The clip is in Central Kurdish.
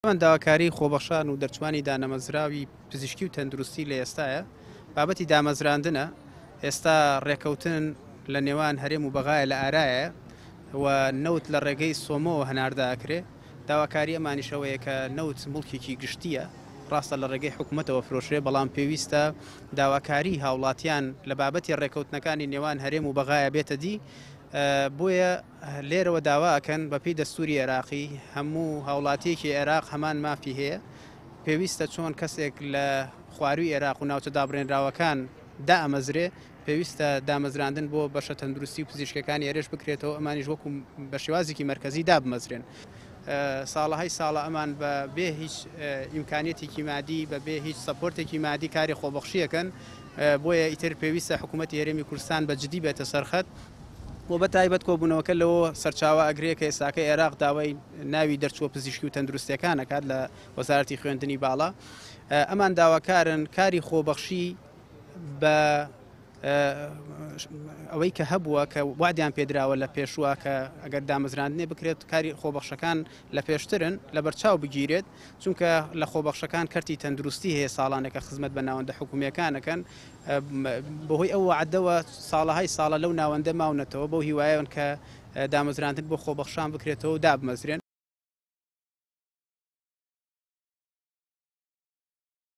هەمان داواکاری خۆبەخشان و دەرچوانی دانەمەزراوی پزیشکی و تەندروستی لە ئێستایە بابەتی دامەزراندنە، ئێستا ڕێکەوتن لە نێوان هەرێم و بەغایە لە ئارایە و نەوت لە ڕێگەی سۆمۆوە هەناردە ئەکرێ، داواکاری ئەمانیش ئەوەیە کە نەوت موڵکێکی گشتییە، ڕاستە لە ڕێگەی حکومەتەوە فرۆشرێ، بەڵام پێویستە داواکاری هاوڵاتیان لە بابەتی ڕێکەوتنەکانی نێوان هەرێم و بەغایە بێتە دی، بۆیە لێرەوە داوا ئەکەن بەپێی دەستوری عێراقی هەموو هاوڵاتیەکی عێراق هەمان مافی هەیە، پێویستە چۆن کەسێک لە خواروی عێراق و ناوچە دابڕێنراوەکان دامەزرێ، پێویستە دامەزراندن بۆ بەشە تەندروستی و پزیشکەکانی ئێرەش بکرێتەوە، ئەمانیش وەکو بە شێوازێکی مەرکەزی دابمەزرێن. ساڵەهای ساڵە ئەمان بە بێ هیچ ئیمکانیەتێکی مادی، بە بێ هیچ سەپۆرتێکی مادی کاری خۆبەخشیەکەن، بۆیە ئیتر پێویستە حکوومەتی هەرێمی کوردستان بە جدی بێتە سەرخەت و بە تایبەت کۆبوونەوەکە لەوە سەرچاوە ئەگرێ کە ئێستاکە عێراق داوای ناوی دەرچووە پزیشکی و تەندروستیەکان ئەکات لە وەزارەتی خوێندنی باڵا. ئەمان داواکارن کاری خۆبەخشی بە ئەوەی کە هەبووە کە وادیان پێدراوە لە پێشووە کە ئەگەر دامەزراندنێ بکرێت کاری خۆبەخشەکان لە پێشترن لەبەرچاو بگیرێت، چونکە لە خۆبەخشەکان کەرتی تەندروستی هەیە ساڵانێکە خزمەت بە ناوەندە حکومییەکانەکەن، بەهۆی ئەو وەعدەوە ساڵەهای ساڵە لەو ناوەندە ماونەتەوە، بەو هیوایەن کە دامەزراندن بۆ خۆبەخشان بکرێتەوە و دابمەزرێن.